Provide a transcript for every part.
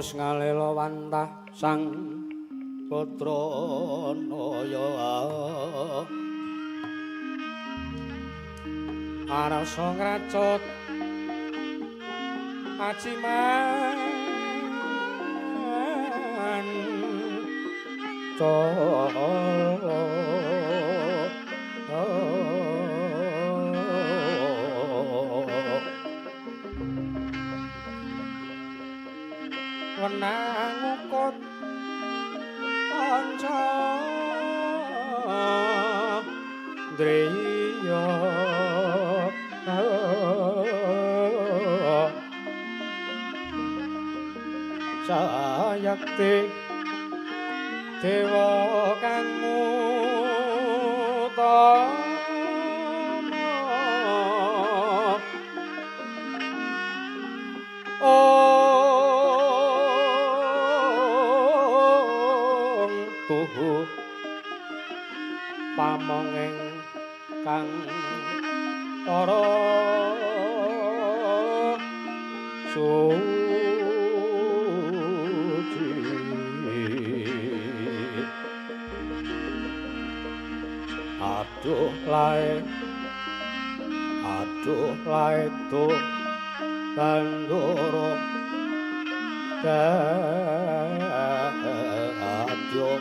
Wus ngalela wantah sang Badranaya arasa ngracut ajiman cala. Wenang ukut panca ndriya sayakti dewa kang utama ong tuhu pamonging kang para suci. Aduh lae, aduh lae tuh bandoro aduh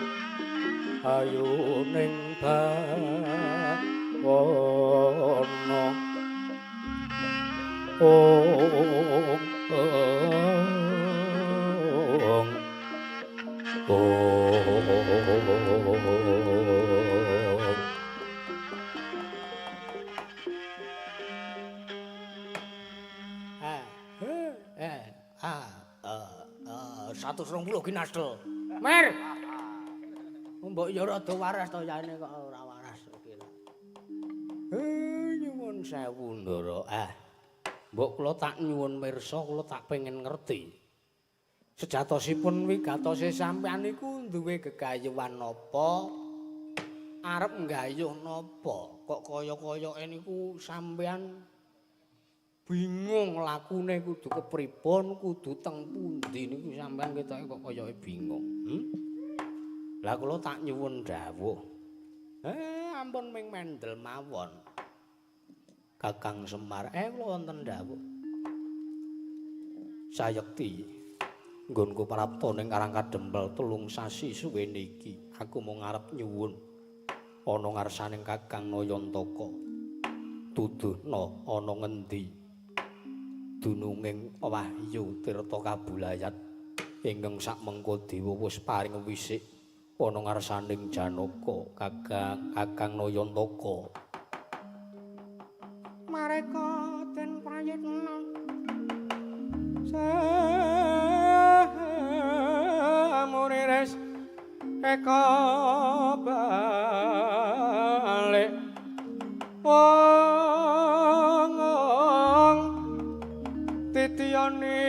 ayu ning bawana ong ong ong. A 120 ginastel. Mer. Mbok ya rada waras to yane kok ora waras iki. Nyuwun sewu Ndara. Mbok kula tak nyuwun pirsa, kula tak pengen ngerti. Sejatosipun wigatose sampeyan niku duwe gegayuhan napa? Arep nggayuh napa? Kok kaya-kayake niku sampeyan bingung lakune kudu kepripun, kudu teng pundi niku sampeyan ketoke kok kayake bingung. Lah kula tak nyuwun dawuh. Ampun ming mendel mawon. Kakang Semar, kula wonten dawuh. Sayekti nggonku prapta ning Karang Kadempel 3 sasi suwene iki, aku mung arep nyuwun ana ngarsaning Kakang Nayantaka. Tuduhna ana ngendi dununging wahyu tirta kabulayat ingkang sakmengko dewa wis paring wisik ana ngarsaning Janaka Kakang Kakang Nayantaka. Mareka den prayitna samurires eka balik wong titiyane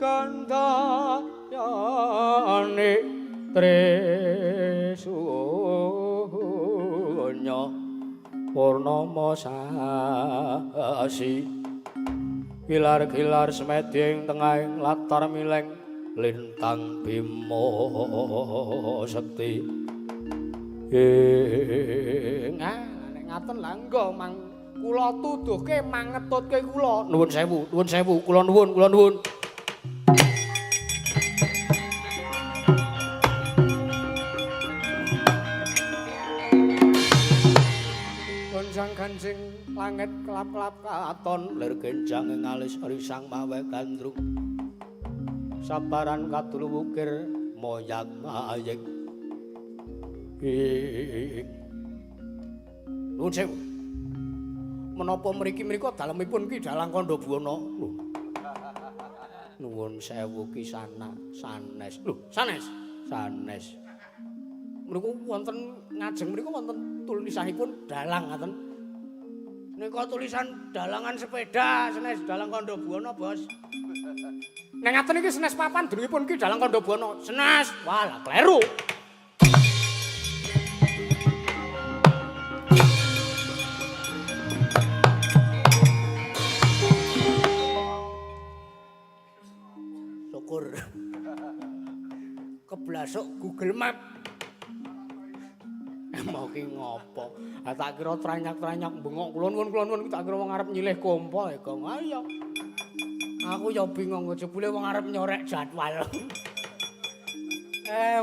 kandhayane trisunya purnama sasi gilar-gilar semedi ing tengahing latar mileng lintang bima sekti. Ing nek ngaten lha nggo mang kula tuduhke mangetutke kula. Nuwun sewu, nuwun sewu, kula nuwun, kula nuwun. Gonjang ganjing langit kelap-kelap katon lir genjang ing alis risang mawe gandrung sabaran kadulu wukir moyak mayik. Nuwun sewu. Menapa mriki mriku dalemipun Ki Dalang Kandhabuana? Lho. Nuwun sewu Ki Sanak sanes. Lho, sanes. Sanes. Mriku wonten ngajeng mriku wonten tulisanipun dalang ngaten. Nika tulisan dalangan sepeda senes Dalang Kandhabuana, Bos. Nek ngaten iki senes papan dunungipun Ki Dalang Kandhabuana. Senes. Wah, lah kleru. Syukur. Blasuk Google Map. Mau ki ngopo? Ah tak kira tranyak-tranyak bengok kula nuwun kula nuwun tak kira wong arep nyilih kompo ya, Gong. Ayo. Aku ya bingung jebule wong arep nyorek jadwal.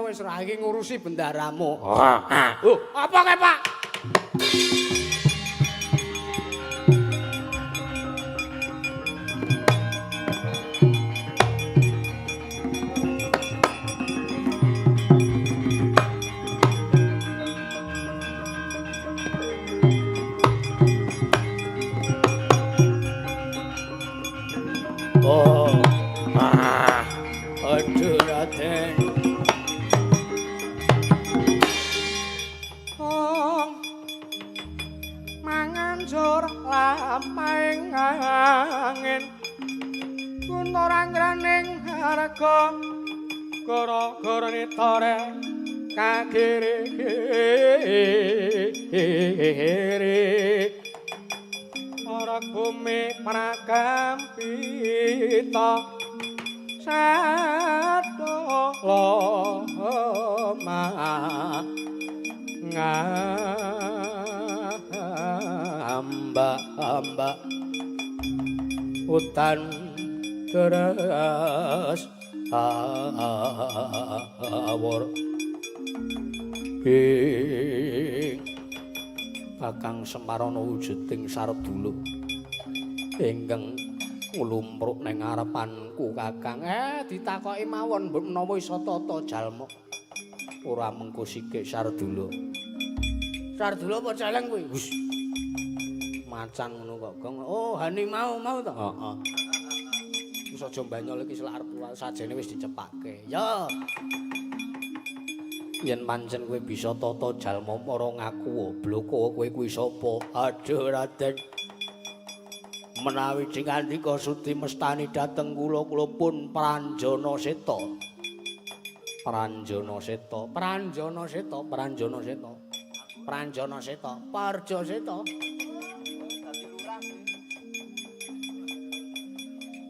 Wis ra iki ngurusi bendaramu. Oh, apa kae, Pak? Oh. Ah. Aduh, Raden. Oh. Mangan jor lampahing angin. Guntur anggraning harga gara-gara nitore kagiri. Ora bumi prakampita satu loma ngamba-amba hutan deres awor ing Kakang Semarana wujuding Sardula ingkang nglumpruk ning ngarepanku Kakang. Ditakoki mawon mbok menawa iso tata jalma. Ora mengko sikik Sardula. Sardula apa celeng kuwi? Wis. Macan ngono kok, Gong. Oh, Hani mau to? Heeh. Wis aja banyol iki selak arep sajene wis dicepake. Ya. Yen pancen kowe bisa tata jalma para ngaku bloko kowe kuwi sapa? Aduh Raden. Menawi dingandika sudi mestani dhateng kula, kula pun Pranjana Seta. Pranjana Seta, Pranjana Seta, Pranjana Seta. Pranjana Seta, Parja Seta.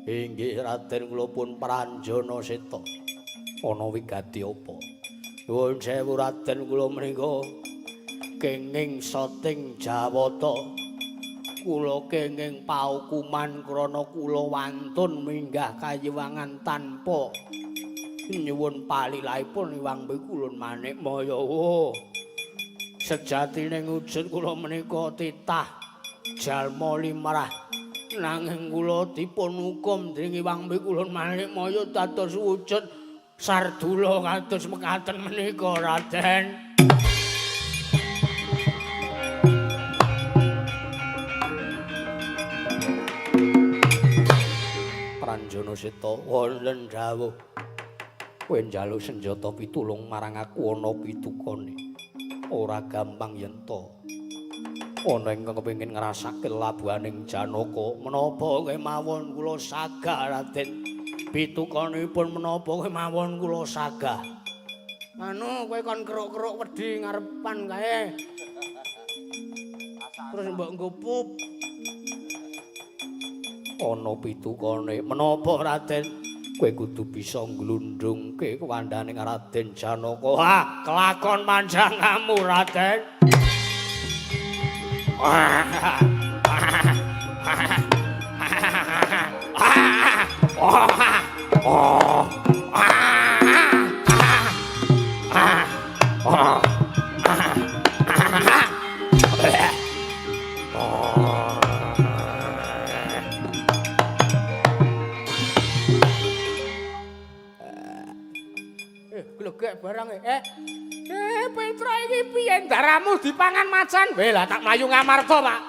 Inggih Raden kula pun Pranjana Seta. Ana wigati apa? Nuwun sewu Raden kula menika kenging sating Jawata. Kula kenging paukuman krana kula wantun minggah kayiwangan tanpa nyuwun palilahipun Hyang Wikulun Manikmaya. Sejatine wujud kula menika titah jalma limrah nanging kula dipun hukum dening Hyang Wikulun Manikmaya dados wujud Sardula kados mekaten menika Raden. Pranjana Seta wonten dawuh kowe njaluk senjata pitulung marang aku ana pitukane. Ora gampang yen to. Ana ingkang kepengin ngrasake labuhaning Janaka menapa kemawon kula sagah Raden. Pitukanipun menapa kemawon kula sagah. Anu kowe kon keruk-keruk wedi ngarepan kae. Terus mbok nggo pup. Ana pitukane menapa Raden? Kowe kudu bisa nglundhungke kewandane Raden Janaka. Ha, kelakon manjangamu Raden. Glegek barang Petra iki piye ndaramu dipangan macan? Weh lah tak mlayu ngamarta, Pak.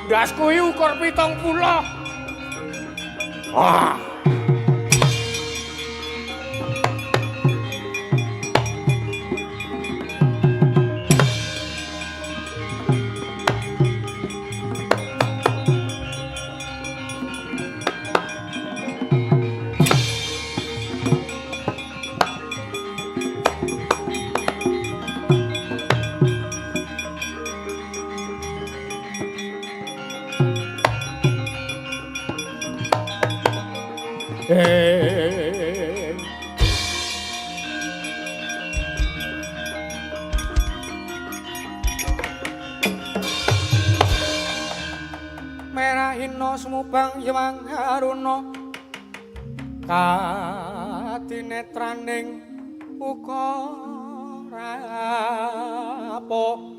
Ndasku iki ukur 70. Ah. Merahina sumubang Hyang Haruna kadinetraning ukara apa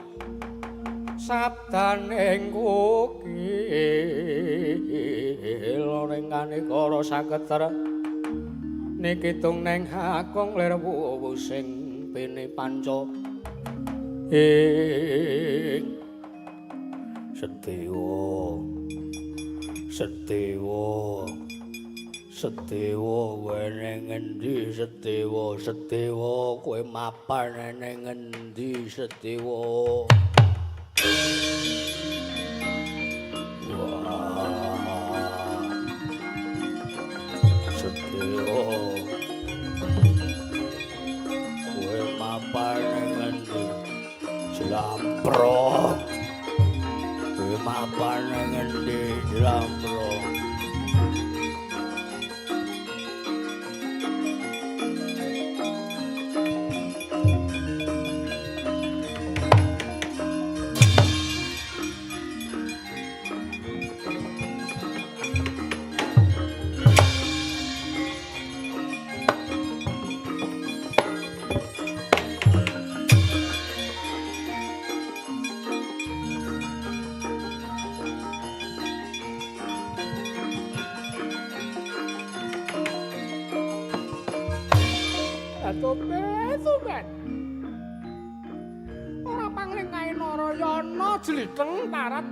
sabdaning kukil ning kanekara saketer nikitung neng hakung lir wuwu sing pene panca ing Sedewa Sedewa Sedewa kowe ning ngendi Sedewa Sedewa kowe mapan ning ngendi Sedewa. Wah Sedewa kowe mapan ning ngendi Jlamprok kowe mapan ning ngendi Jlamprok. Ora pangling kae Narayana jliteng parat.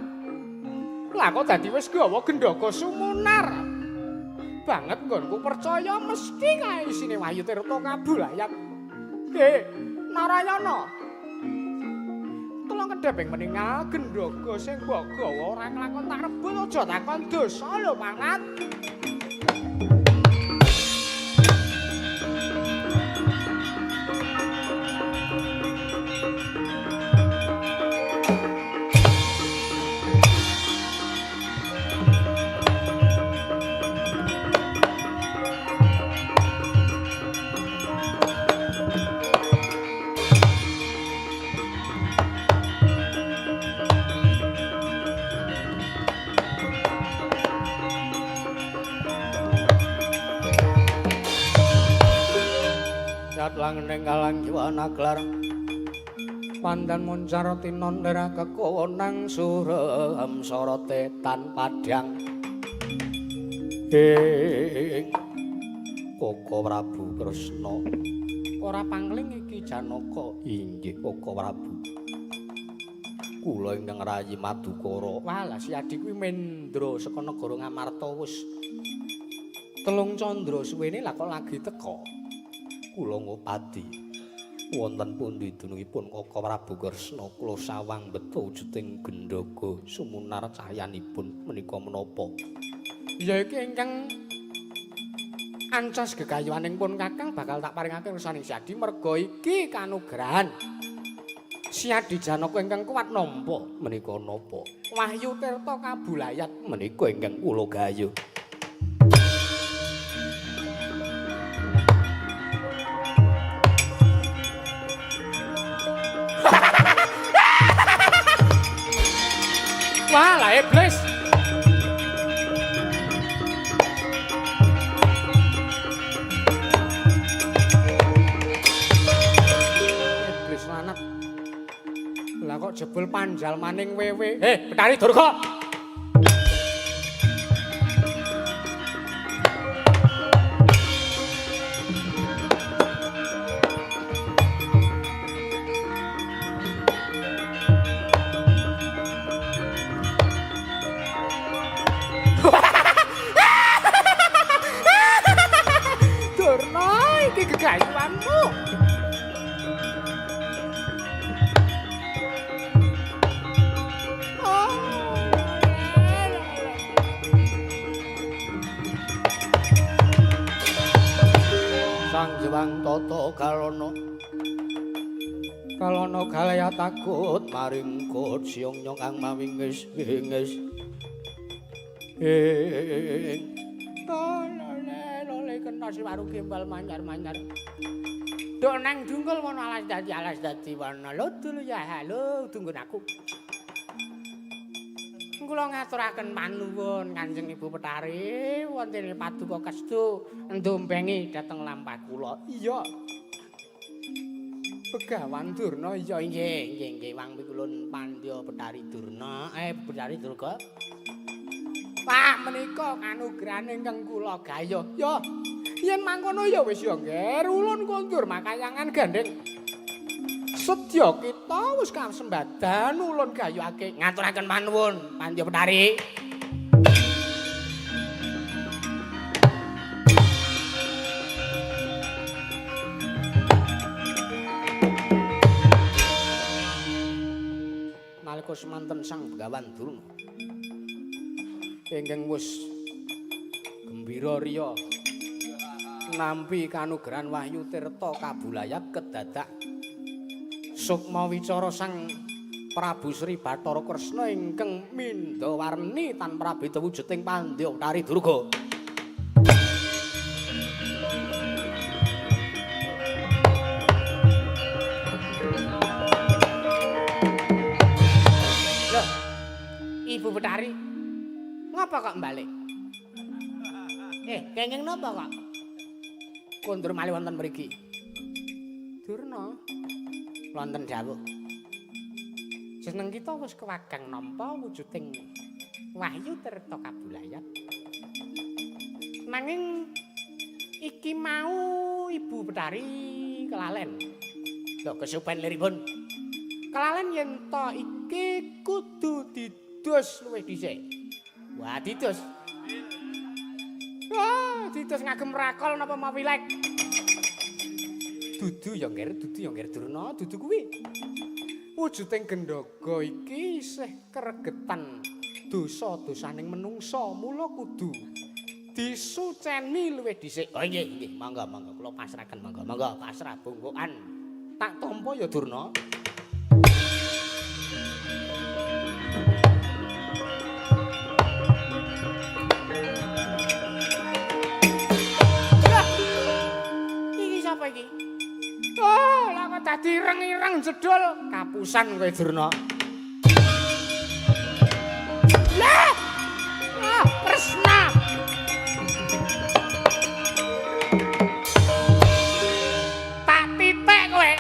Lah kok dadi wis gawa gendhaga sumunar. Banget nggonku percaya mesti kae isine Wahyu Tirta kabulayat. Narayana. Tolong kedheping meningal gendhaga sing mbok gawa ora kelakon tak rebut aja takon dosa lho parat. Lang ning kalang jiwana glar pandan moncar tinon lerah kekonang surem sorote tan padhang ing Koko Prabu Kresna ora pangling iki Janaka. Inggih Koko Prabu, kula ingkang rayi Madukara. Walah si Adi kuwi mendra saka negara Ngamarta wis 3 candra suwene lah kok lagi teka. Kula ngopadi wonten pundi dunungipun Koko Prabu Kresna kula sawang beto wujuding gendhaga sumunar cahyanipun menika menapa? Ya iki ingkang ancas gegayuhaning pun Kakang bakal tak paringake ngersaning Si Adi merga iki kanugrahan Si Adi Janaka ingkang kuat nampa menika napa? Wahyu Tirta kabulayat menika ingkang kula gayuh. Wah, lah iblis. Iblis lanat. Lah kok jebul panjal maning wewe. Betari Durga. Gegayuanmu. Oh. Sang Jewang Tata Kalana Kalana galaya takut maring kot siung nyong kang mawingis wingis ing. Kentos waru gembal manyar-manyar. Dok nang dungkul wono alas dadi wana. Lho dulu ya halo tunggun aku. Kula ngaturaken panuwun Kanjeng Ibu Petari wonten paduka kestu ndombengi dhateng lampah kula. Iya. Begawan Durna iya nggih nggih nggih wang pikulun Pandya Petari Durna Petari Durga. Wah menika kanugrahan ingkang kula gayuh. Ya yen mangkono ya wis ya nggih ulun kondur makayangan gandeng. Sedya kita wis kasembadan ulun gayuhake ngaturaken panuwun Pandya Petari. Nalika semanten Sang Begawan Durna ingkang wis gembira riya nampi kanugrahan Wahyu Tirta kabulayat kedadak sukma wicara Sang Prabu Sri Bathara Kresna ingkang mindhawarni tan prabeda wujuding Pandya Petari Durga. Loh, Ibu Petari, ngapa kok balik? Kenging napa kok? Kondur malih wonten mriki. Durna wonten dawuh. Jeneng kita wis kewagang nampa wujuding Wahyu Tirta kabulayat. Nanging iki mau Ibu Petari kelalen. Lho kesupen liripun. Kelalen yen to iki kudu didus luwih dhisik. Wah, didus. Wah, didus ngagem rakol napa mawilek? Dudu ya ngger, dudu ya ngger Durna, dudu kuwi. Wujuding gendhaga iki isih kregetan dosa-dosaning menungsa, mula kudu disuceni luwih dhisik. Oh nggih, nggih, monggo monggo kula pasrahaken monggo, monggo pasrah bungkukan. Tak tampa ya Durna. Iki sapa iki? Oh, lah kok dadi ireng-ireng jedul kapusan kowe Durna. Lah! Ah, Kresna. Tak titik kowe.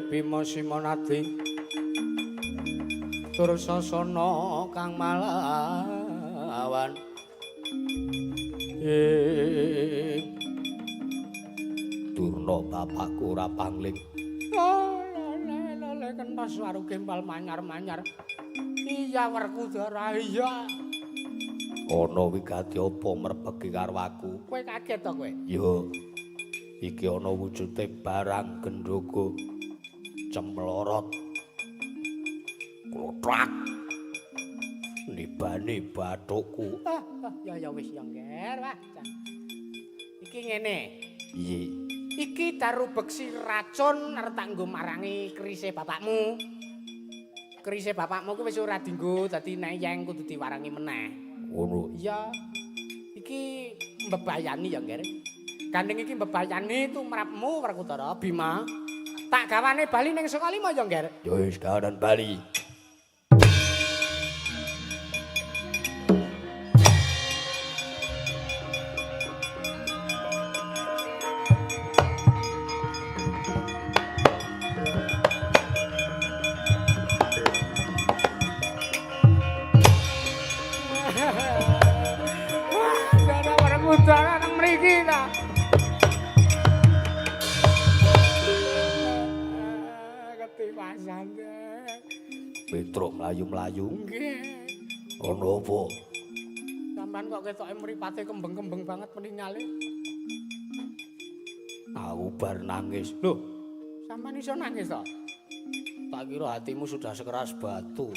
Bima Simonadi Dursasana kang malawan. Durna bapakku ora pangling. Oh, lele lele kentos waru gempal manyar-manyar. Iya Werkudara iya. Ana wigati apa merpegi karo aku? Kowe kaget to kowe? Yo. Iki ana wujude barang gendhoga cemlorot. Klotrak. Nibani bathukku. Ah, ya ya wis ya Ngger, wah. Iki ngene. Piye? Iki daru beksi racun arep tak nggo marangi kerise bapakmu. Kerise bapakmu ku wis ora dinggo dadi nek yeng kudu diwarangi meneh. Ngono. Iya. Iki mbebayani ya, Ngger. Gandeng iki mbebayani tumrapmu Werkudara Bima. Tak gawane bali ning Sukalima ya, Ngger. Ya wis gawanan bali. Petruk mlayu-mlayu. Nggih. Ana apa? Sampeyan kok ketoke mripate kembeng-kembeng banget meningale. Aku bar nangis. Loh, sampeyan iso nangis to? Tak kira hatimu sudah sekeras batu.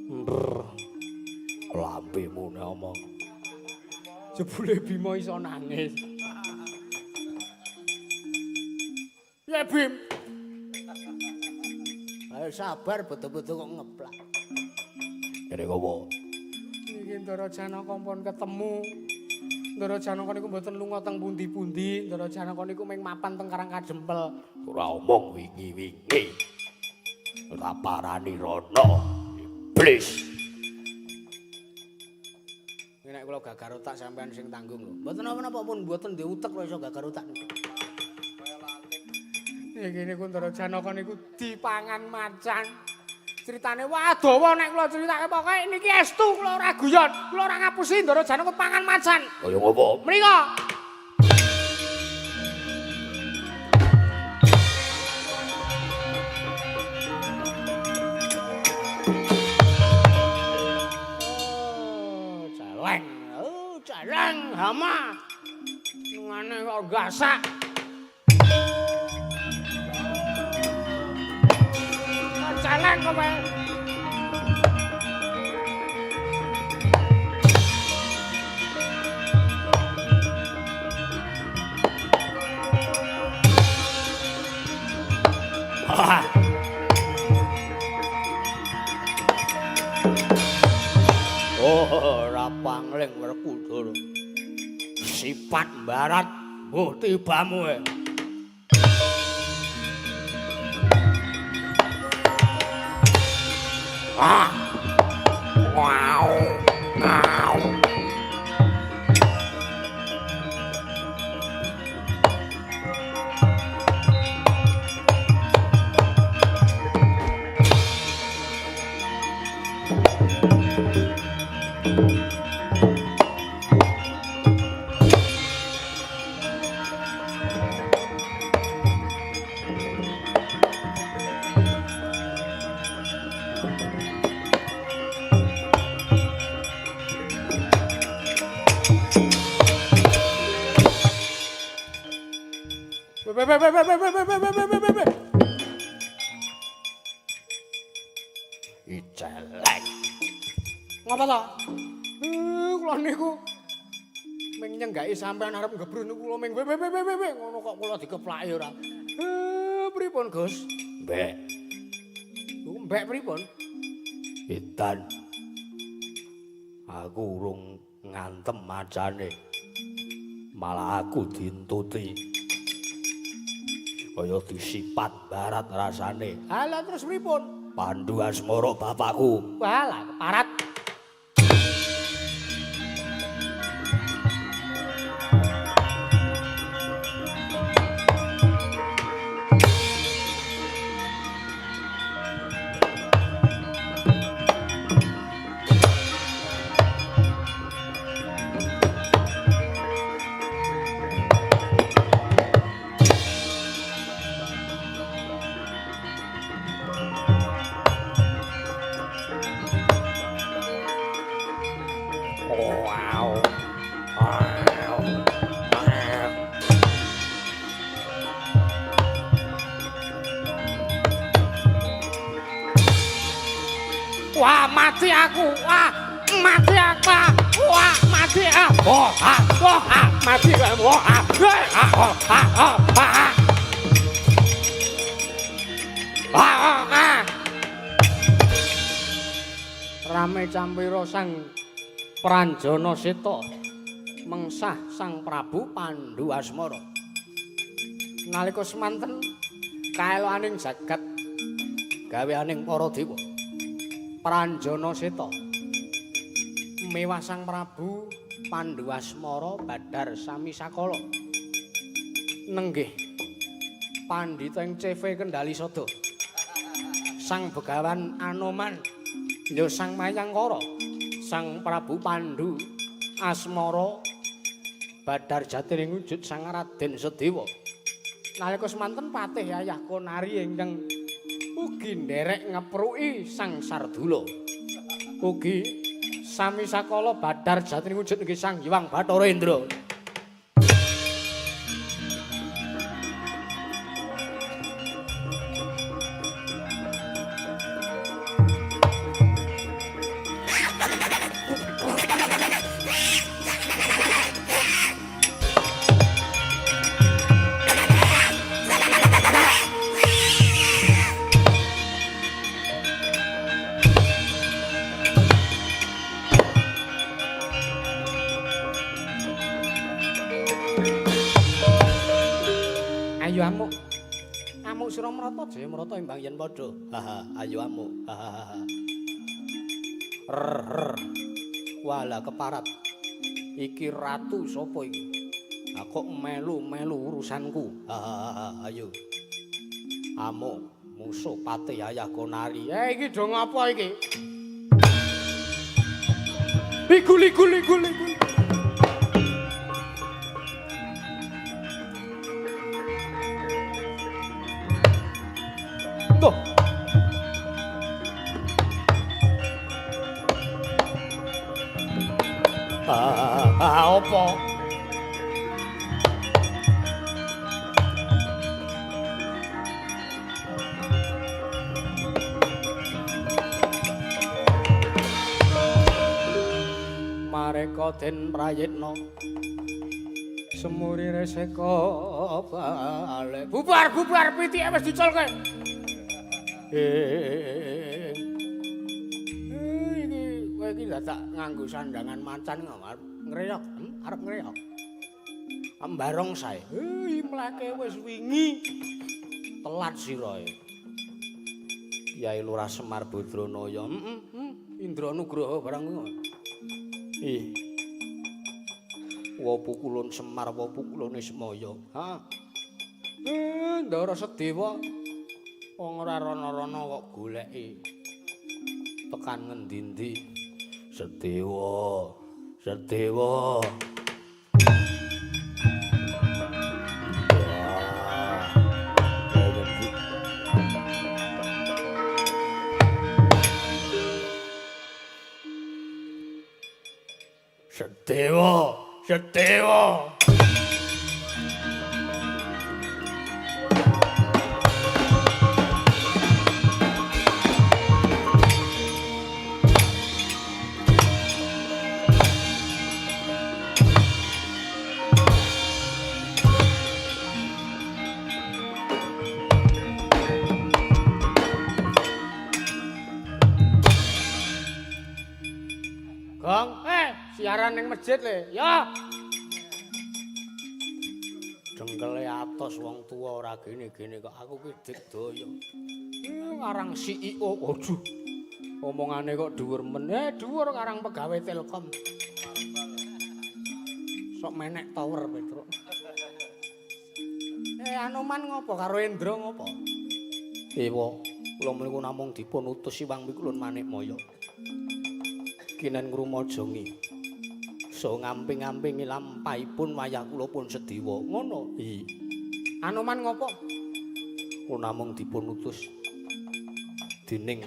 Brr. Lambemu nek omong. Jebule Bima iso nangis. Ya Bim. Ayo sabar betul-betul kok ngeplak. Kene ngopo? Niki Ndara Janaka pun ketemu. Ndara Janaka niku mboten lunga teng pundi-pundi, Ndara Janaka niku mung mapan teng Karang Kadempel. Ora omong wingi-wingi. Ora parani rono. Iblis. Nek kula gagar otak sampean sing tanggung lho. Mboten napa-napa pun mboten ndek utek kok iso gagar otak niku. Niki niku Ndara Janaka niku dipangan macan. Ceritane wah dawa nek kula critake pokoke niki estu kula ora guyon, kula ora ngapusi Ndara Janaka pangan macan. Kaya ngopo? Mriko. Oh, celeng. Oh, celeng hama. Ngene kok gasak. Celeng kowe. Oh, ora pangling Werkudara. Sifat barat mbuh tibamu e. Ah. Wow. Wow. Icelek. Ngapa to? Kula niku ming nyenggaki sampean arep nggebrus niku kula ming we ngono kok kula dikeplaki ora. Pripun, Gus? Mbek. Mbek pripun? Edan. Aku urung ngantem macane. Malah aku dintuti. Kaya disipat barat rasane. Halah terus pripun? Pandu Asmara bapakku. Walah keparat. Wah, mati aku. Wah, mati aku. Wah, mati aku. Wah, wah, mati aku. Wah, wah, wah, wah. Wah, Rame campira sang Pranjana Seta mengsah Sang Prabu Pandu Asmara. Nalika semanten kaeloaning jagat gaweaning para dewa. Pranjana Seta mewah Sang Prabu Pandu Asmara badhar sami sakala nenggih pandhita ing CV Kendali Sada Sang Begawan Anoman ya Sang Mayangkara Sang Prabu Pandu Asmara badhar jatining wujud Sang Raden Sedewa. Nalika semanten patih yayah Konari ingkang Ugi nderek ngepruki Sang Sardula. Ugi sami sakala badar jatine wujud nggih Sang Hyang Bathara Indra. Ayo amuk. Amuk sira mrata jaya mrata imbang yen padha. Haha, ayo amuk. Hahaha. Rrr. Walah keparat. Iki ratu sapa iki? Ha kok melu-melu urusanku. Hahaha, ayo. Amuk musuh pati ayah Gonari. Eh iki do ngapa iki? Iku liku liku liku. Tuh. Ah, apa? Mareka den prayitna semuri reseka balik. Bubar bubar pitike wis diculke. Iki kowe iki dadak nganggo sandangan macan arep ngreyok, arep ngreyok. Ambarong sae. Imleke wis wingi. Telat sirae. Kyai Lurah Semar Badranaya. Indra Nugroho barang kuwi. Ih. Wa pukulun Semar, wa pukulun Ismaya. Ha. Ndara Sedewa. Wong ora rana-rana kok goleki. Tekan ngendi-endi. Sedewa, Sedewa. Sedewa, Sedewa. Gong, siaran ning masjid le. Ya. Dengkele atos wong tuwa ora gene-gene kok aku ki digdaya. Ngarang CEO. Aduh. Omongane kok dhuwur men. Dhuwur karang pegawe Telkom. Sok menek tower Petruk. Anoman ngopo karo Indra ngopo? Ewa, kula meniku namung dipun utus Siwang Mikulun Manikmaya. Kinen ngrumajangi. So ngamping-ampingi lampahipun wayah kula pun sediwa. Ngono. Iya. Anoman ngopo? Kula namung dipun utus dening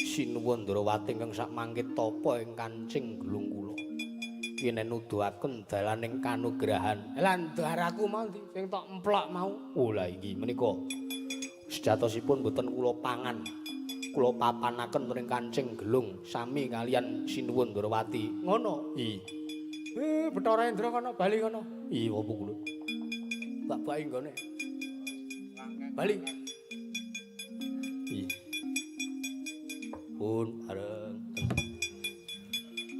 Sinuwun Ndrawati ingkang sakmangke tapa ing kancing gelung kula. Kinen nuduhaken dalaning kanugrahan. Lah ndaraku mau ndi sing tok emplok mau? Oh lah iki menika sejatosipun boten kula pangan. Kula papanaken mring kancing gelung sami kalian Sinuwun Ndrawati. Ngono. Iya. Bathara Indra kono bali kono. Iya apa kula. Bak-baki nggone. Bali. Iya. Pun bareng.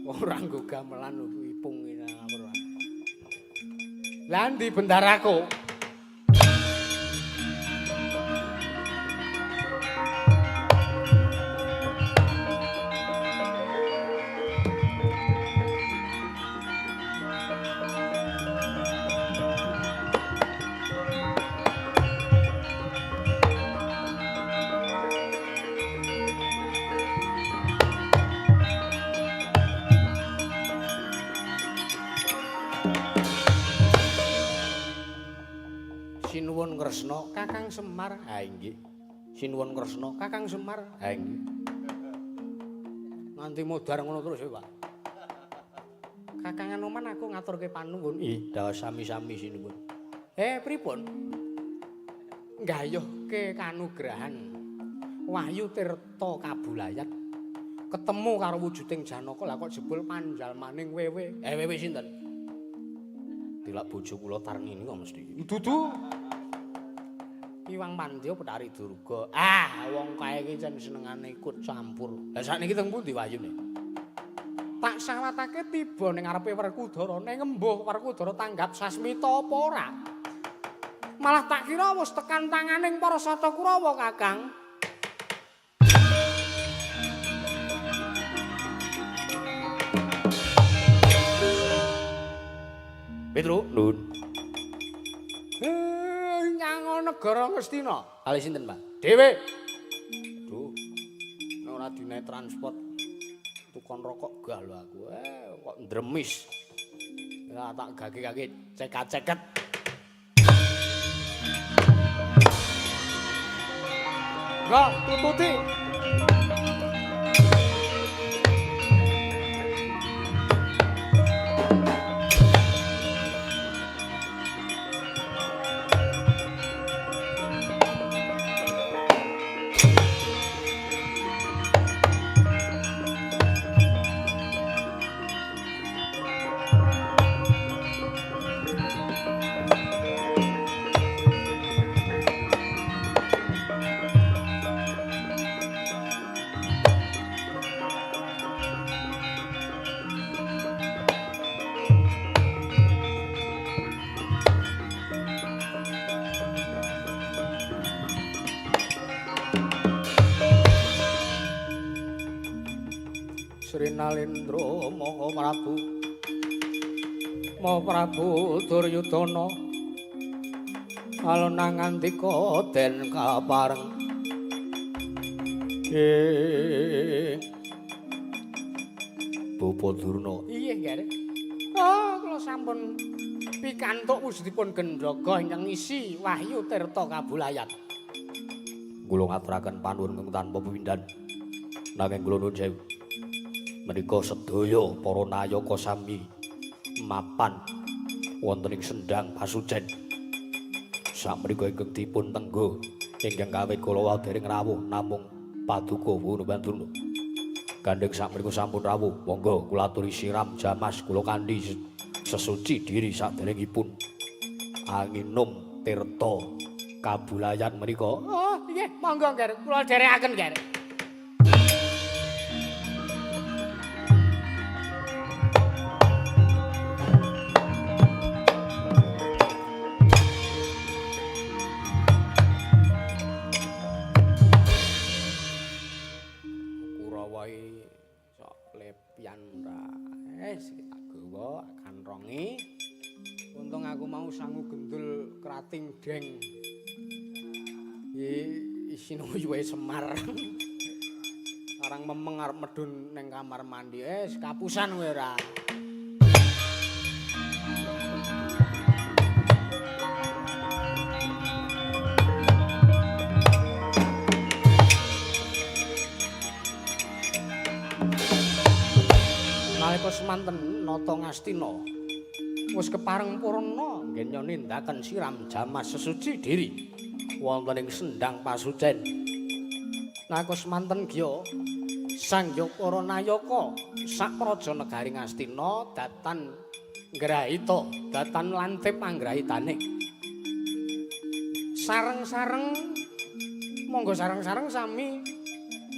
Ora nggo gamelan ipung ngene ora. Lah ndi bendaraku? Sinuwun Kresna, Kakang Semar. Ha inggih. Sinuwun Kresna, Kakang Semar. Ha nggih. Nganti modar ngono terus ya, Pak. Kakang Anoman aku ngaturke panuwun. Ih, dawa sami-sami sinuwun. Pripun? Nggayuhke kanugrahan Wahyu Tirta Kabulayat ketemu karo wujuding Janaka, lah kok jebul panjalmaning wewe. Wewe sinten? Tilak bojo kula Tarnini kok mesti. Dudu. Iwang Pandya Betari Durga. Ah, wong kae iki jan senengane ikut campur. Lah sakniki teng pundi wahyune? Tak sawatake tiba ning ngarepe Werkudara, ning embuh Werkudara tanggap sasmita apa ora? Malah tak kira wis tekan tanganing para Sata Kurawa, Kakang. Petru, nun. Nyango negara Ngastina. Kali sinten, Pak? Dhewe. Duh. Nek ora dinaik transport tukon rokok gah lho aku. Kok ndremis. Ya tak gage-gage cekat-ceket. Enggak, tututi. Sri Nalendra Maha Prabu Maha Prabu Duryudana alona ngandika den kapareng. Bapa Durna. Iya, Nggih. Oh, kula sampun pikantuk wujudipun gendhaga ingkang ngisi Wahyu Tirta Kabulayat. Kula ngaturaken panuwun ingkang tanpa pepindhan. Nanging kula nuwun sewu. Menika sedaya para nayaka sami mapan wonten ing sendang pasucen. Sakmenika ingkang dipun tenggo ingkang kawit kula wau dereng rawuh namung paduka Hanuman Durna. Gandheng sakmenika sampun rawuh, monggo kula aturi siram jamas kula kanthi sesuci diri saderengipun anginum tirta kabulayan menika. Oh, nggih, monggo nggih, kula dherekaken nggih. Untung aku mau sangu gendul krating deng. Iki isine uyuhe Semar. Arang memeng arep medun ning kamar mandi. Kapusan kowe ora. Nalika semanten Nata Ngastina wis kepareng purna nggenya nindaken siram jamas sesuci diri wonten ing sendang pasucen. Nalika semanten gya sangya para nayaka sak praja negari Ngastina datan ngrahita, datan lantip anggrahitane. Sareng-sareng monggo sareng-sareng sami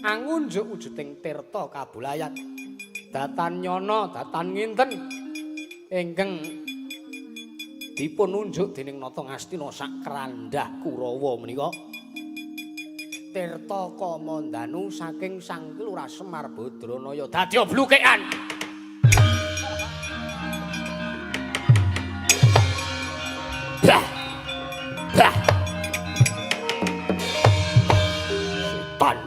angunjuk wujuding tirta kabulayat. Datan nyana, datan nginten ingkang dipun unjuk dening Nata Ngastina sak kerandah Kurawa menika. Tirta Kamandanu saking Sang Lurah Semar Badranaya dadi blukekan. Bah. Bah. Setan.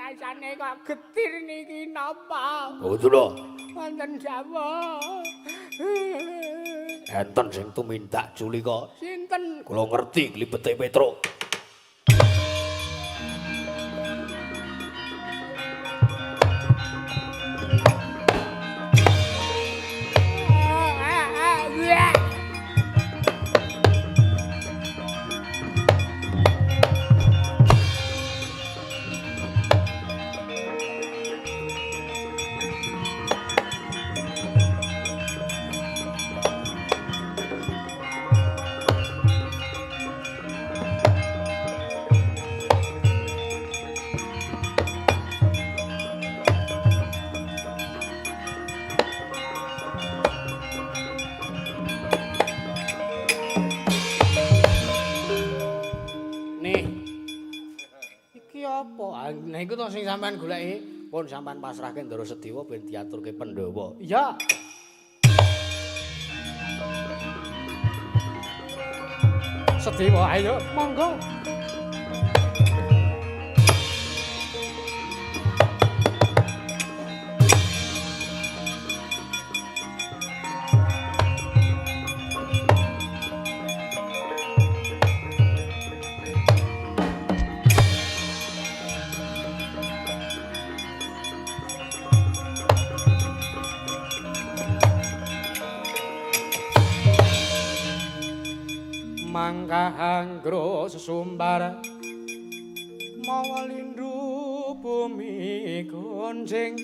Rasane kok getir niki napa? Betul. Wonten dawuh. Enten sing tumindak Julika. Sinten? Kula ngerti glibete Petruk. Nah iku to sing sampean goleki, pun sampean pasrahke Ndara Sediwa ben diaturke Pandhawa. Iya. Sediwa ayo monggo. Mangkahanggra sesumbar mawa lindu bumi gonjing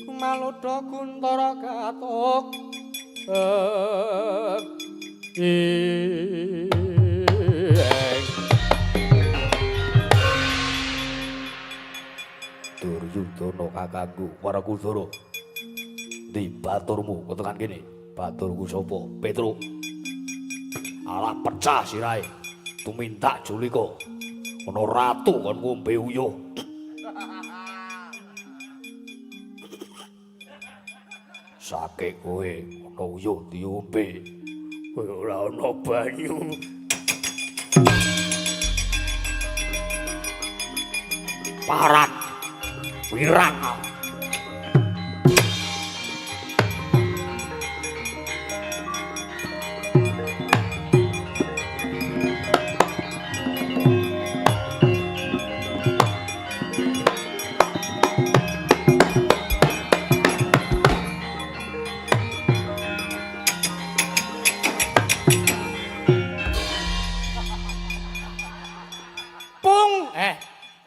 kumalodha kuntara katuk Duryudana kakangku Werkudara, ndi baturmu tekan kene? Baturku sapa? Petruk. Alah pecah sirahe. Tumindak Julika. Ana ratu kon ngombe uyuh. Sake kowe ana uyuh diombe. Kowe ora ana banyu. Parat. Wirang.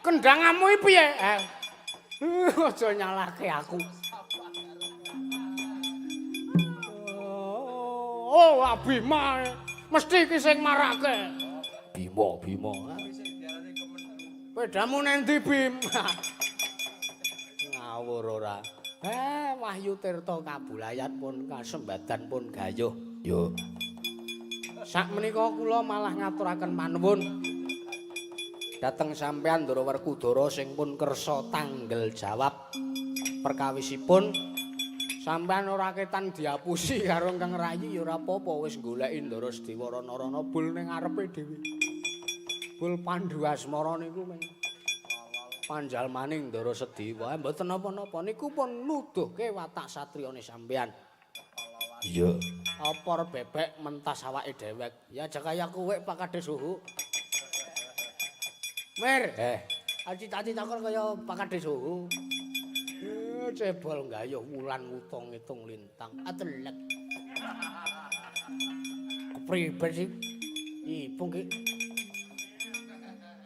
Kendanganmu iki piye? Aja nyalahke aku. Oh, Bima. Mesti iki sing marake. Bima, Bima. Pedamu nang ndi, Bim? Ngawur ora. Wahyu Tirta kabulayat pun kasembadan pun gayuh. Yo. Sakmenika kula malah ngaturaken panuwun dhateng sampeyan Ndara Werkudara sing pun kersa tanggel jawab perkawisipun sampeyan ora ketan diapusi karo Kang Rayi ya ora apa-apa wis goleki Ndara Sediwa rana-rana bul ning ngarepe dhewe. Bul Pandhu Asmara niku meng panjalmaning Ndara Sediwa mboten napa-napa niku pun nuduhke watak satriyane sampeyan. Iya. Opor bebek mentas awake dhewek. Ya aja kaya kowe Pak Kades Suhu. Mir, cita-cita kon kaya Pak Kades Suhu. Cebol gayuh wulan ngutung ngitung lintang. Atelek. Kepriben sih? Ipung ki.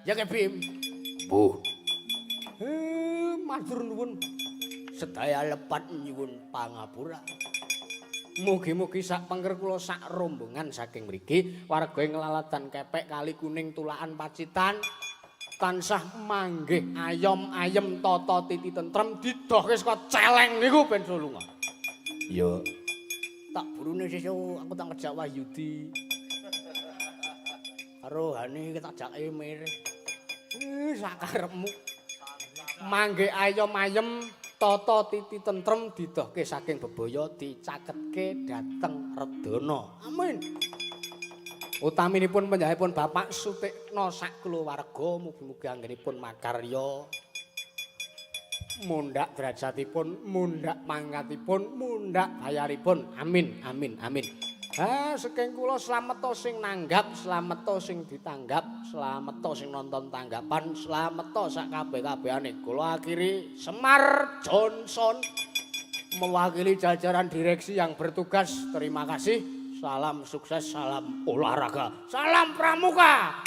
Ya ke Bim. Mbuh. Matur nuwun. Sedaya lepat nyuwun pangapura. Mugi-mugi sak pengker kula sak rombongan saking mriki warga ing Lalatan Kepek Kali Kuning Tulakan Pacitan tansah manggih ayom ayem tata titi tentrem didohke saka celeng niku ben lunga. Iya. Tak burune sesuk aku tak ngejak Wahyudi. Karo Hani tak jak Emir. Sakarepmu. Manggih ayom ayem tata titi tentrem didohke saking bebaya dicaketke dhateng Redana. Amin. Utaminipun panjenenganipun Bapak Sutikno sak kulawarga mugi-mugi anggenipun makarya Mundhak derajatipun, mundhak pangkatipun, mundhak bayaripun. Amin, amin, amin. Ha, saking kula slameta sing nanggap, slameta sing ditanggap, slameta sing nonton tanggapan, slameta sak kabeh-kabehane. Kula akhiri, Semar Johnson mewakili jajaran direksi yang bertugas. Terima kasih. Salam sukses, salam olahraga, salam pramuka.